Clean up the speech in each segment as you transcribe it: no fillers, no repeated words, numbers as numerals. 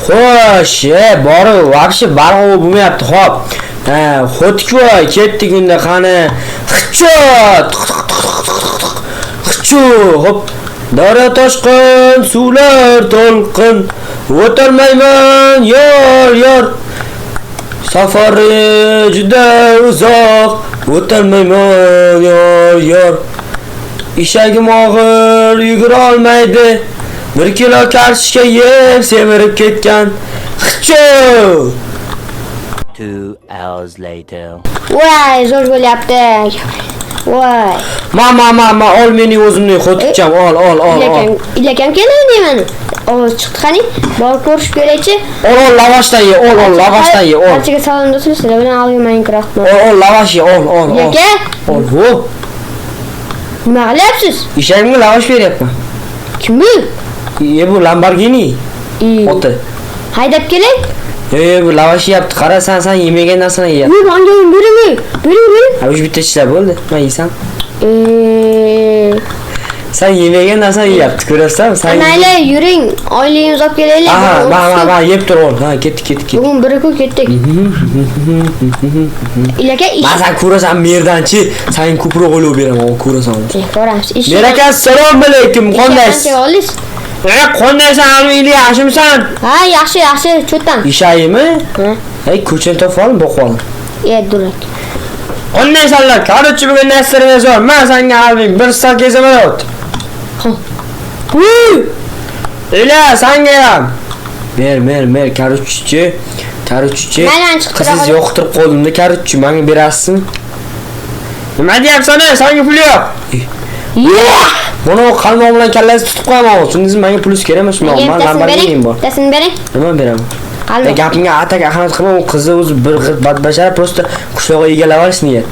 Xo'sh, borib, вообще barg'ov bo'lmayapti, xo'p. Ha, xo'tkvoy, ketdik unda qani. Xicho! Xichu, xo'p. Daryo toshqin, suvlar to'lqin. O'tolmayman, yor, yor. Safari juda uzoq, o'tolmayman, yor, yor. Eshagim og'ir, yugura olmaydi. 1 kilo kartoshka yeb semirib ketgan. Xichu! 2 hours later. Voy, zo'r bo'lyapti. Voy. Ma ma ma ma ol mening o'zimning xo'tikcham, ol ol ol ol. Ilakam, ilakam keladi deyman. Ovoz chiqdi qani? Borib ko'rishib kelaychi. Ol ol lavashdan ye, ol ol lavashdan ye, ol. Barchaga salom do'stlar, sizlar bilan Alvin Minecraft. Ol ol lavash ye, ol ol ol. Aka, Ol, ho. nima qilyapsiz? Eshagimga lavash beryapman. Kim bu? Ye bu Lamborghini oti. Haydab kelay. Ye ye bu lavash yeyapti. Qara sen yemagan narsani yeyapti. Yo'q, menga bering, bering, bering. Ha, bitta tishlab bo'ldi. Men yeysam. Sen yemagan narsani yeyapti, ko'ryapsanmi? Sen Mayli, yuring, oyligimizni olib kelaylik. Aha, Bugun ma ma 30 ma yeb tur ol. Ha, ketdik ketdik ketdik. Bugun bir kun ketdik. Ilaka ish. Man sen ko'rasan merdanchi, sen ko'proq o'ylab beraman, ko'rasan. Ko'ramiz. Ish. Mer aka, assalomu alaykum, qandaysiz? Qancha oldingiz? Qandaysan, Alvin, yaxshimisan? Ha, yaxshi, yaxshi, cho'tan. Eshagimi? Ha. Ey, ko'chani topib oldim, boqib oldim. E, durak. Qandaysanlar? Короче, bugun nasirimiz bor. Men senga Alvin bir sal kezaman o't. Ila, senga ham. Ber, ber, ber, короче. Короче. Mayli, chiqib tura Qizingiz qoling. yoqtirib qo'ydim-da, короче, menga berasizmi? Nima deyapsan, ey? Senga pul yo'q. Buni qalmoq bilan kallasi tutib qo'yaman, tushundingizmi? Menga pul kerak emas, Menga man bittasini Lamborghini bering. bor. Bittasini bering. Nima beraman? Qalmoq. Gapimga atak ahamiyat qilma, u qizni o'zi bir g'irt badbashara, просто qishlog'i egallab olish niyat.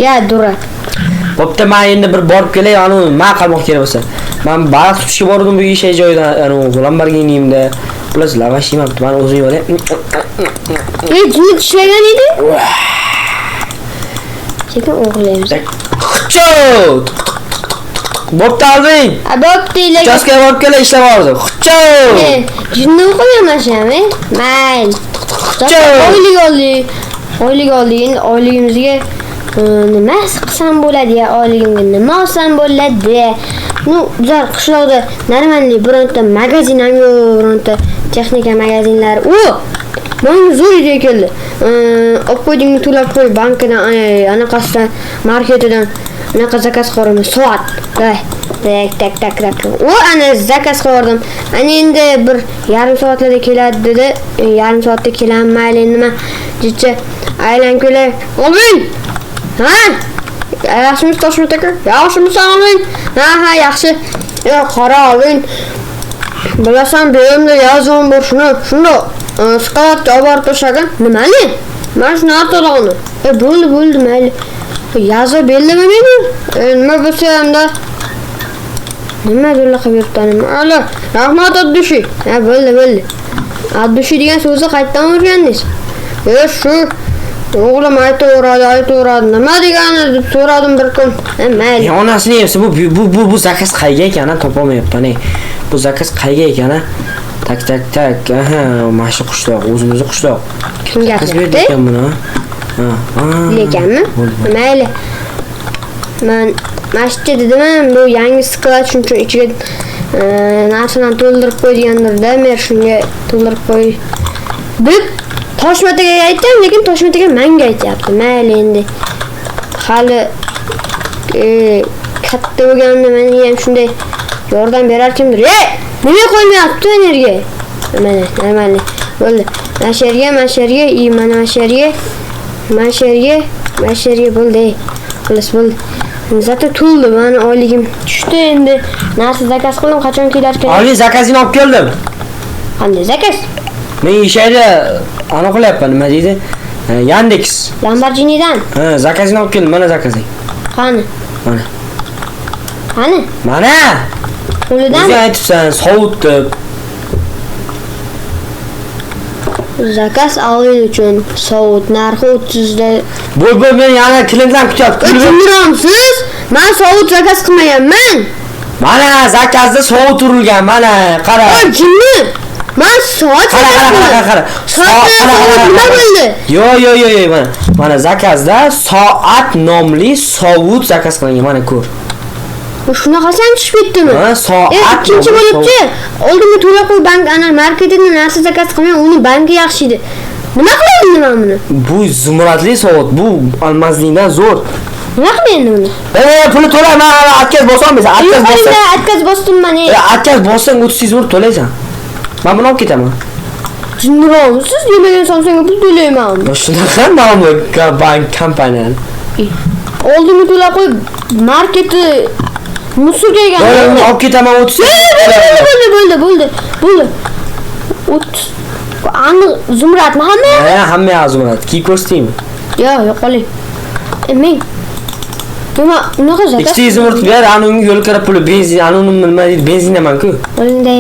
Ya, durak. Bo'pti, men endi bir borib kelay, anu nima qalmoq kerak bo'lsa. Men baliq tutishga bordim bu eshak joyidan, anu Lamborghinimda. Xullas, lavash yemabdi, men o'zim yeyolay. Ey, jinni tishlagan edi. Sekin o'g'irlaymiz. Xicho! Bo'pti, Alvin. A, bo'pti, ilaka. Uchastkaga borib kelay, ishlab oldi. Xicho! Jinni o'qiyapman ham, e? Mayli. Oylik oldik. Oylik oldik. Endi oyligimizga nima qilsam bo'ladi ya, oyligimga nima olsam bo'ladi? Ну, bizlar qishloqda нормальный bironta magazin ham yo'q, bironta texnika magazinlari. O! Menga zo'r ideya keldi. Olib qo'ydingmi, to'lab qo'y bankidan, anaqasidan, marketidan anaqa zakaz qilaman, soat. Давай. Так, так, так, так. O, ana zakaz qildim. Ana endi bir yarim soatlarda keladi dedi. Yarim soatda kelaman, mayli endi man jicha aylanib kelay. Olvin! Ha? Yaxshimisiz Toshmat aka? Yaxshimisan Olvin? Ha, ha, yaxshi. Yo, qara Olvin. Bilasan, bu yerda yozim bor, shuni, shuni skladga olib borib tashlagin. Nimani? Mana shuni artolog'ini. E, bo'ldi, bo'ldi, mayli. Yozib berdimi meni? E, nima bo'lsa hamda nima zo'rla qilib yuribdi nima? Alo, rahmat от души. Ha, bo'ldi, bo'ldi. От души degan so'zni qayerdan o'rgandingiz? E, shu o'g'lim aytaveradi, aytaveradi. Nima degani deb so'radim bir kun. E, mayli. Ya onasini yemsa bu zakaz qayga ekan, ha, topolmayapman, ey. Bu zakaz qayga ekan, ha? Так, так, так. Aha, mana shu qishloq, o'zimizni qishloq. Kim Zakaz berdi gapiryapti? ekan buni, ha? Ha, ha. Lekanmi? Bo'ldi, bo'ldi. Mayli. Man mana shu yerda dedim, bu yangi sklad, shuning uchun ichiga narsalarni to'ldirib qo'ygandir-da, men shunga to'ldirib qo'y deb Toshmat akaga aytdim, lekin Toshmat aka menga aytyapti. Mayli endi. Hali katta bo'lganimda menga ham shunday yordam berar kimdir. Ey, nima qo'ymayapti energiya? Mana, нормально. Bo'ldi. Mana shu yerga, mana shu yerga, и mana shu yerga, mana shu yerga, mana shu yerga bo'ldi. Ey. Xullas bo'ldi. Зато to'ldi, mani oyligim tushdi endi. Narsa zakaz qildim, qachon kelar ekan? Alvin, zakazingni olib keldim. Qanday zakaz? Men eshakda ana qilyapman, nima deydi? Yandex. Lamborghini'dan. Ha, zakazingni olib keldim, mana zakazing. Qani? Mana. Qani? Mana. Qo'lidan O'zing aytibsan, sovut deb. Zakaz Alvin uchun sovut narxi 30 da. Bo'l, bo'l, men yana klientlar kutyapti. Tushundiramsiz? Men sovut zakaz qilmaganman. Mana zakazda sovut urilgan, mana qara. Oy, jinni. Man soat Qara, qara, qara, qara, qara. Soat Qara, qara, qara, nima qara. bo'ldi? Yo, yo, yo, yo, mana. Mana zakazda soat nomli sovut zakaz qilingan. Mana ko'r. Shunaqasi ham tushib ketdimi? Ha, soat Ikkinchi nomli bo'libchi. Oldingi to'lab qo'y bank ana marketida narsa zakaz qilmay, uni banki yaxshi edi. Nima qilaymi man buni? Bu zumradli sovut, bu almazlikdan zo'r. Nima qilay endi buni? Puli to'la, man отказ bosolmaysan, отказ bossang. Отказ bosdim man. Отказ bossang 38 yevro to'laysan. Men buni olib ketaman. Jinniroqmisiz? Yemagan somsaga pul to'layman. Ya shunaqa nomli bank kompaniyani. Oldingi to'lab qo'y marketi musurga Yo, ekan. uni olib ketaman 38. Bo'ldi, bo'ldi, bo'ldi, bo'ldi. 30. Aniq zumradmi hamma? Ha, hamma yoq zumrad. Kiyib ko'rsataymi? Yo'q, yo'q qoling. Men nima unaqa zakaz? Ikkita zumrad ber, ana unga yo'l kirib puli benzin, ana uni nima deydi, benzindaman-ku. Qo'lingda.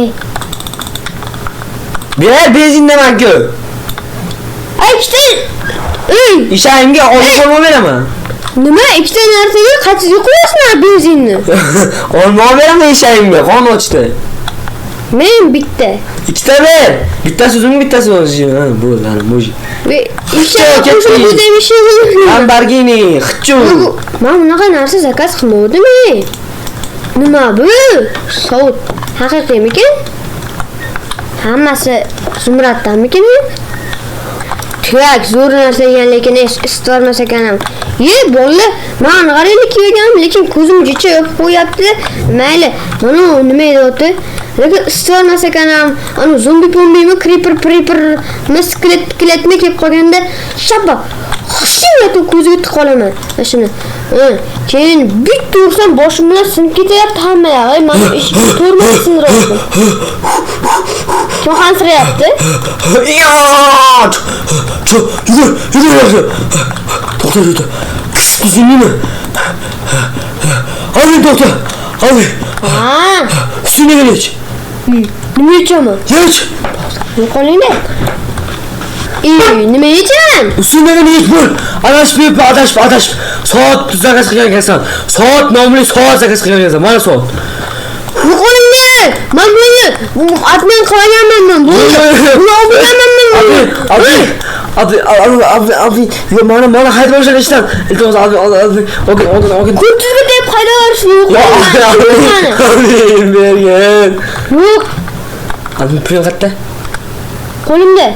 Ber, benzindaman-ku. Ay, ikkita. Ey, Ishagimga olib olma beraman. Nima ikkita narsaga qanchaga qo'yasizlar benzinni? Olma beraman eshagimga, qon ochdi. Men bitta. Ikkita ber. Bittasi o'zimga, bittasi o'zingga. Ha, bo'ldi, ana mujik. Ve ishga ketdi. qo'shilib o'zim ishim. Lamborghini, xichu. Men bunaqa narsa zakaz qilmadim. Nima bu? Sovut haqiqiymikin? Hammasi zumraddanmikin? Tuyak zo'r narsa ekan, lekin isitvormas ekan ham. Ye, bola, men qaraylik kiyganim, lekin ko'zim jicha yopib qo'yapti. Mayli, mana u nima edi? Lekin isitvormas ekan ham. Ana zombi pombimi, creeper, creeper, skelet, skeletmi kelib qolganda shappa xishing etib ko'ziga tiqib qolaman. Mana shuni. Ha, keyin bitta ursam boshim bilan sinib ketyapti hamma yog'i. Mana eshikni to'rmay sindiryapti. Kim hansirayapti? Yugur, yugur, yugur. To'xta, to'xta. Uzunmi? Hadi to'xta. Hadi. Ha, Ustini yech. Nima yechaman? Yech. Yo'qolingda. Ey, nima yechaman? Ustini yech bo'l. Adashib, adashib, adashib. Soat zakaz qilgan ekansan. Soat nomli soat zakaz qilgan ekansan. Mana soat. Yo'qolingda. Men buni admin qilganman men. Buni buni olganman men. Abi, abi, abi, abi, abi, yo mana mana haydab olishgan ishdan. Iltimos, abi, abi, abi, olgin, olgin, olgin. 400 ga deb haydab yuborishni Yo, yo'qolingda. abi, bergin. Yo'q, Abi, puling qayerda? qo'limda.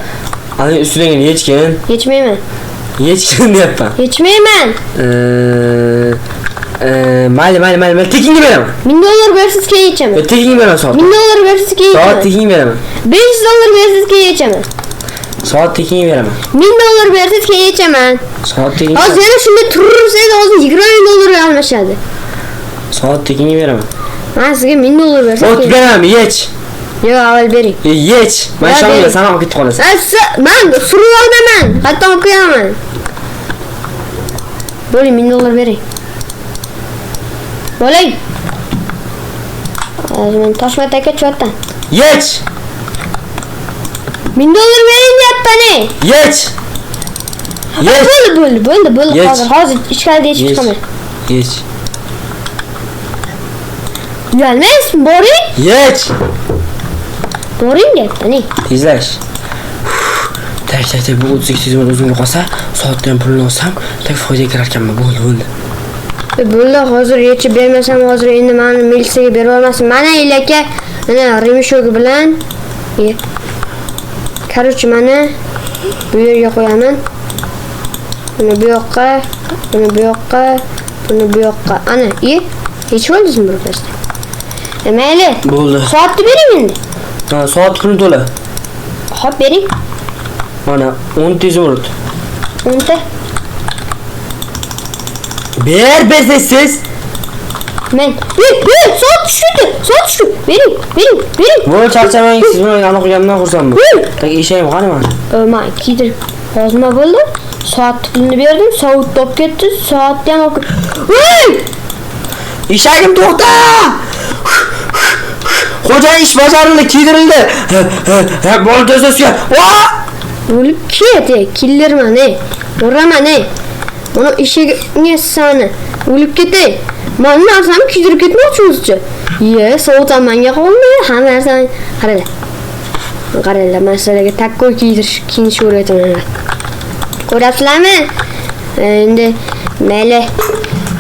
Abi, ustidagini yechgin. Yechmayman. Yechgin deyapman. Yechmayman. Mayli, mayli, mayli, mayli, tekinga beraman. 1000 dollar bersiz keyin yechaman. Tekinga beraman soat. 1000 dollar bersiz keyin Soat yechaman. tekinga beraman. 500 dollar bersiz keyin yechaman. Soat tekinga beraman. 1000 dollar bersiz keyin yechaman. Soat tekinga. Hozir yana shunday turursangiz hozir 20 ming dollarga almashadi. Soat tekinga beraman. Men sizga 1000 dollar bersam O't keyin. beraman, yech. Yo'q, avval bering. Yech. Men Ya, ishonmayman, bering. san olib ketib qolasan. Men surib olaman. Hatto olib qo'yaman. Bo'ling, 1000 dollar bering. Bo'ling. Hozir men Toshmat aka chotdan. Yech. 1000 dollar bering deyapman. Yech. Yech. Bo'ldi, bo'ldi, bo'ldi, bo'ldi. Yech. Hozir, hozir ichkarida yechib Yech. chiqaman. Yech. Uyalmaysiz, boring. Yech. Boring deyapman. Tezlash. Tak, tak, tak, bu 38 ming o'zimga qolsa, soatdan ham pulini olsam, tak foydaga kirar ekanman. Bo'ldi, bo'ldi. Bo'ldi, hozir yechib bermasam, hozir endi meni militsiyaga berib olmasin. Mana aka, mana remishogi bilan. Короче, mana bu yerga qo'yaman. Buni bu yoqqa, buni bu yoqqa, buni bu yoqqa. Ana, yechib oldingizmi birpasda? Mayli. Bo'ldi. Soatni bering endi. Ha, soat pulini to'la. Xo'p, bering. Mana 10 ta zumrud. 10 ta. Ber, bersangiz. Men. Ey, ey, soat tushdi. Soat tushdi. Bering, bering, bering. Bo'ldi, charchamang, siz buni aniq qilganimdan xursandman. Tak eshagim qani mana? Men kiydirib. Hozir nima bo'ldi? Soat pulini berdim, soat topib ketdi, soatni ham olib Ey! Eshagim to'xta! Xo'ja ish bajarildi, kiydirildi. Ha, bo'ldi, tez-tez. Va! O'lib ket, ey, killerman, ey. Uraman, ey. Uni eshagiga sani. O'lib ketay. Mana narsamni kuydirib ketmoqchi o'zicha. Ye, soat ham menga qoldi, hamma narsani qaranglar. Qaranglar, men sizlarga такой kiydirish, kiyinishni o'rgataman. Ko'ryapsizlarmi? Endi mayli,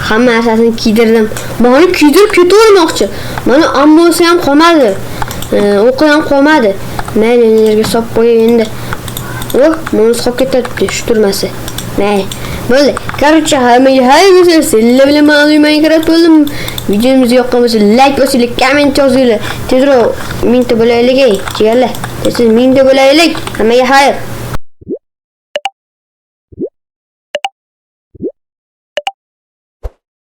hamma narsasini kiydirdim. Mani kiydirib ketavermoqchi. Mana ammosi ham qolmadi. O'qi ham qolmadi. Mayli, yerga solib qo'yay endi. Oh, bunisi qolib ketyapti, shu turmasi. Mayli. Bo'ldi. Короче, hammaga hay bo'lsa, sizlar bilan men Minecraft bo'ldim. Videomiz yoqqan bo'lsa, like bosinglar, komment yozinglar. Tezroq 1000 ta bo'laylik, ey, jigarlar. Tez 1000 ta bo'laylik. Hammaga xayr.